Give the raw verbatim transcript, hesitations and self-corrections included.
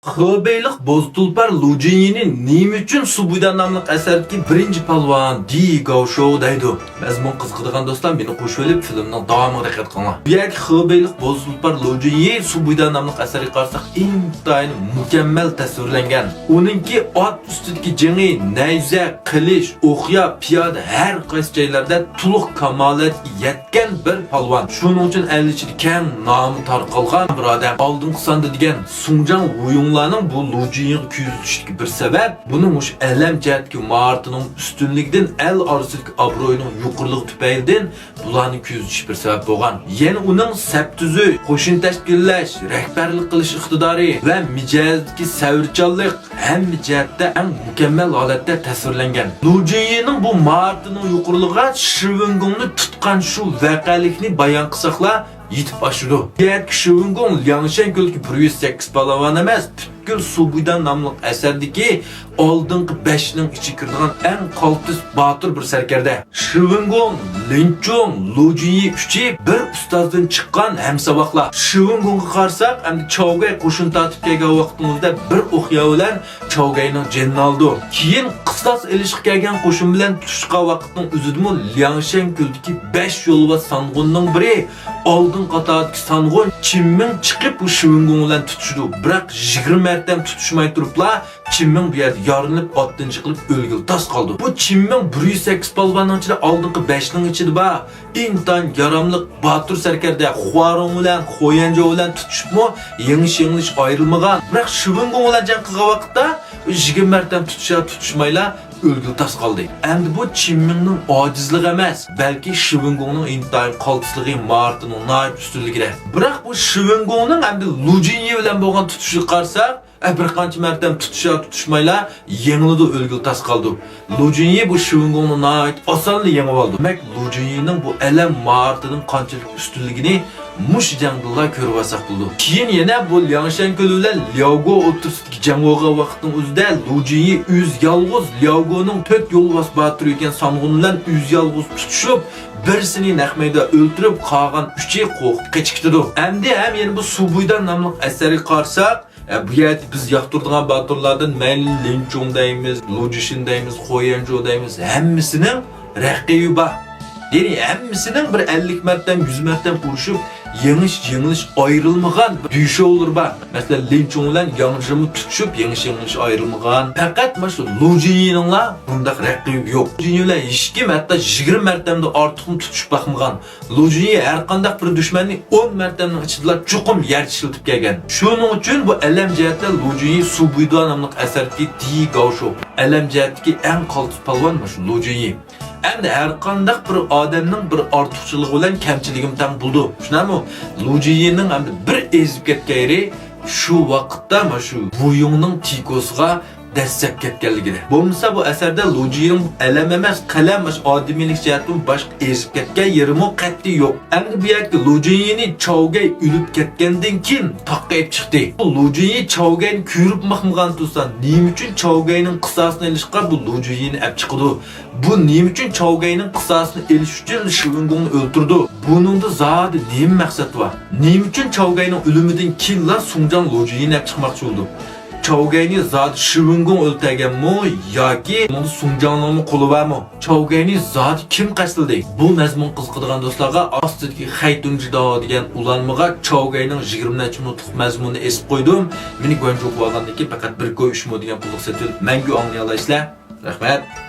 خېبېيلىق بوز تۇلپار لۇ جىنيىنى نېمە ئۈچۈن سۇ بۇيدا ناملىق ئەسەردىكى بىرىنچى پالۋان دى گاۋشو دەيدۇ؟ مەزمۇن قىزىقىدىغان دوستلار مېنى قوشۇۋېلىپ فىلىمنىڭ داۋامىغا دىققەت قىلىڭلار. بۇ يەردىكى خېبېيلىق بوز تۇلپار لۇ جىنيى سۇ بۇيدا ناملىق ئەسەرگە قارىساق ئىنتايىن مۇكەممەل تەسۋىرلەنگەن. ئۇنىڭكى ئات ئۈستىدىكى جېڭى، نەيزە، قىلىچ، ئوقيا، پىيادە ھەر قايسى جايلاردا تولۇق كامالەتكە يەتكەن بىر پالۋان. شۇنىڭ ئۈچۈن ئەل ئىچىدە كەڭ نامى تارقالغان بىر ئادەم. ئالدىنقى ساندا دېگەن سۇڭجاڭ ۋۇيۇڭلارنىڭ بۇ لۇ جىنيىغا كۆزىتىشتىكى بىر سەۋەب، بۇنىڭ مۇشۇ ئەلەم جەھەتتىكى ماھارىتىنىڭ ئۈستۈنلۈكىدىن، ئەل ئارىسىدىكى ئابرۇيىنىڭ يۇقىرىلىقى تۈپەيلىدىن بۇلارنى كۆزىتىش بىر سەۋەب بولغان. يەنە ئۇنىڭ سەپتۈزۈك، قوشۇن تەشكىللەش، رەھبەرلىك قىلىش ئىقتىدارى ۋە مىجەزىدىكى سەۋرچانلىق ھەممە جەھەتتە ئەڭ مۇكەممەل ھالەتتە تەسۋىرلەنگەن. لۇ جىنيىنىڭ بۇ ماھارىتىنىڭ يۇقىرىلىقىغا شىۋېنگۇڭنى تۇتقان شۇ ۋەقەلىكنى بايان قىلساقلا يېتىپ ئاشىدۇ. بۇ يەردىكى شىۋېنگۇڭ لياڭشەن كۆلىدىكى بىر يۈز سەككىز پالۋان ئەمەس، پۈتكۈل سۇ بۇيدا ناملىق ئەسەردىكى ئالدىنقى بەشنىڭ ئىچىگە كىرىدىغان ئەڭ قالتىس باتۇر بىر سەركەردە. شىۋېنگۇڭ، لىنچۇڭ، لۇ جىنيى ئۈچى بىر ئۇستازدىن چىققان ھەمساۋاقلار. شىۋېنگۇڭغا قارىساق، ئەمدى چاۋگەي قوشۇن تارتىپ كەلگەن ۋاقتىمىزدا بىر ئوقيا بىلەن چاۋگەينىڭ جېنىنى ئالىدۇ. كېيىن قىساس ئېلىشقا كەلگەن قوشۇن بىلەن تۇتۇشقان ۋاقىتنىڭ ئۆزىدىمۇ لياڭشەن كۆلىدىكى بەش يولۋاس سانغۇننىڭ بىرى، ئالدىن قاتاردىكى سانغۇن چىن مىڭ چىقىپ، بۇ شىۋېنگۇڭ بىلەن تۇتۇشىدۇ. بىراق يىگىرمە مەرتەم تۇتۇشماي تۇرۇپلا، چىن مىڭ بۇ يەردە يارىلىنىپ، ئاتتىن يىقىلىپ، ئۆلگىلى تاس قالىدۇ. بۇ چىن مىڭ بىر يۈز سەككىز پالۋاننىڭ ئىچىدە ئالدىنقى بەشنىڭ ئىچىدە بار ئىنتايىن ياراملىق، باتۇر سەركەردە خۇارۇڭ بىلەن، خۇيەنجو بىلەن تۇتۇشۇپمۇ يېڭىش-يېڭىلىش ئايرىلمىغان. بىراق شىۋېنگۇڭ بىلەن جەڭ قىلغان ۋاقىتتا يىگىرمە مەرتەم تۇتۇشار تۇتۇشمايلا ئۆلگىلى تاس قالدى. ئەمدى بۇ چىن مىڭنىڭ ئاجىزلىقى ئەمەس، بەلكى شىۋېنگۇڭنىڭ ئىنتايىن قالتىسلىقى، ماھارىتىنىڭ ناھايىتى ئۈستۈنلۈكىدە. بىراق بۇ شىۋېنگۇڭنىڭ ئەمدى لۇ جىنيى بىلەن بولغان تۇتۇشىغا قارىساق، ئە، بىر قانچە مەرتەم تۇتۇشار تۇتۇشمايلا يېڭىلىدۇ، ئۆلگىلى تاس قالىدۇ. لۇ جىنيى بۇ شىۋېنگۇڭنى ناھايىتى ئاسانلا يېڭىۋالىدۇ. دېمەك، لۇ جىنيىنىڭ بۇ ئەلەم ماھارىتىنىڭ قانچىلىك ئۈستۈنلۈكىنى مۇشۇ جەڭدىنلا كۆرۈۋالساق بولىدۇ. كېيىن يەنە بۇ لياڭشەن كۆلى بىلەن لياۋگو ئوتتۇرىسىدىكى جەڭ بولغان ۋاقىتنىڭ ئۆزىدە لۇ جىنيى ئۆزى يالغۇز لياۋگونىڭ تۆت يولۋاس باتۇرى ئىكەن سانغۇن بىلەن ئۆزى يالغۇز تۇتۇشۇپ، بىرسىنى نەق مەيداندا ئۆلتۈرۈپ، قالغان ئۈچى قورقۇپ قېچىپ كېتىدۇ. ئەمدى ھەم يەنە بۇ سۇ بۇيدا ناملىق ئەسەرگە قارىساق، ئە، بۇ يەردە بىز ياقتۇرىدىغان باتۇرلاردىن مەيلى لىنچۇڭ دەيمىز، لۇجىشىن دەيمىز، خۇيەنجو دەيمىز، ھەممىسىنىڭ رەقىبى بار. يەنى ھەممىسىنىڭ بىر ئەللىك مەرتەم، يۈز مەرتەم ئۇرۇشۇپ، يېڭىش-يېڭىلىش ئايرىلمىغان دۈشوۋلىرى بار. مەسىلەن، لىنچۇڭ بىلەن ياڭ جىمۇ تۇتۇشۇپ، يېڭىش-يېڭىلىش ئايرىلمىغان. پەقەت مانا شۇ لۇجىنىنىڭلا بۇنداق رەقىبى يوق. لۇجىنى بىلەن ھېچكىم ھەتتا يىگىرمە مەرتەمدىن ئارتۇقمۇ تۇتۇشۇپ باقمىغان. لۇجىنى ھەر قانداق بىر دۈشمەننى ئون مەرتەمنىڭ ئىچىدىلا چوقۇم يەر چىشلىتىپ كەلگەن. شۇنىڭ ئۈچۈن بۇ ئەلەم جەھەتتە لۇجىنى سۇ بۇيدا ناملىق ئەسەردىكى دى گاۋشۇ، ئەلەم جەھەتتىكى ئەڭ قالتىس پالۋان مۇشۇ لۇجىنى. ئەمدى ھەر قانداق بىر ئادەمنىڭ بىر ئارتۇقچىلىقى بىلەن كەمچىلىكىمۇ تەڭ بولىدۇ. شۇنداقمۇ؟ لۇجىنىنىڭ ئەمدى بىر ئېزىپ كەتكەن يېرى شۇ ۋاقىتتا مانا شۇ ۋۇيۇڭنىڭ تىكوسىغا دەسسەپ كەتكەنلىكىدە. بولمىسا بۇ ئەسەردە لۇجىنىڭ ئەلەم ئەمەس، قەلەم، مانا شۇ ئادىمىيلىك جەھەتتىن باشقا ئېزىپ كەتكەن يېرىمۇ قەتئىي يوق. ئەمدى بۇ يەردىكى لۇجىنى چاۋگەي ئۆلۈپ كەتكەندىن كېيىن تاغقا ئېلىپ چىقتى. لۇجىنى چاۋگەينى كۆرۈپ باقمىغان تۇرسا، نېمە ئۈچۈن چاۋگەينىڭ قىساسىنى ئېلىشقا بۇ لۇجىنى ئەپ چىقىدۇ؟ بۇ نېمە ئۈچۈن چاۋگەينىڭ قىساسىنى ئېلىش ئۈچۈن شىۋېنگۇڭنى ئۆلتۈردى؟ بۇنىڭدا زادى نېمە مەقسەت بار؟ نېمە ئۈچۈن چاۋگەينىڭ ئۆلۈمىدىن كېيىنلا سۇڭجاڭ لۇجىنى ئەپ چىقماقچى بولىدۇ؟ چاۋگەينى زادى شىۋېنگۇڭ ئۆلتۈرگەنمۇ ياكى بۇنىڭدا سۇڭجاڭنىڭمۇ قولى بارمۇ؟ چاۋگەينى زادى كىم قەستلىدى؟ بۇ مەزمۇن قىزىقىدىغان دوستلارغا ئاستىدىكى خەيتۇنجىداۋ دېگەن ئۇلانمىغا چاۋگەينىڭ يىگىرمە نەچچە مىنۇتلۇق مەزمۇنىنى ئېسىپ قويدۇم. مېنى گۇەنجۇغا بارغاندىن كېيىن پەقەت بىر كوي ئۈچ مو دېگەن پۇلغا سېتىۋېلىپ مەڭگۈ ئاڭلىيالايسىلەر. رەھمەت.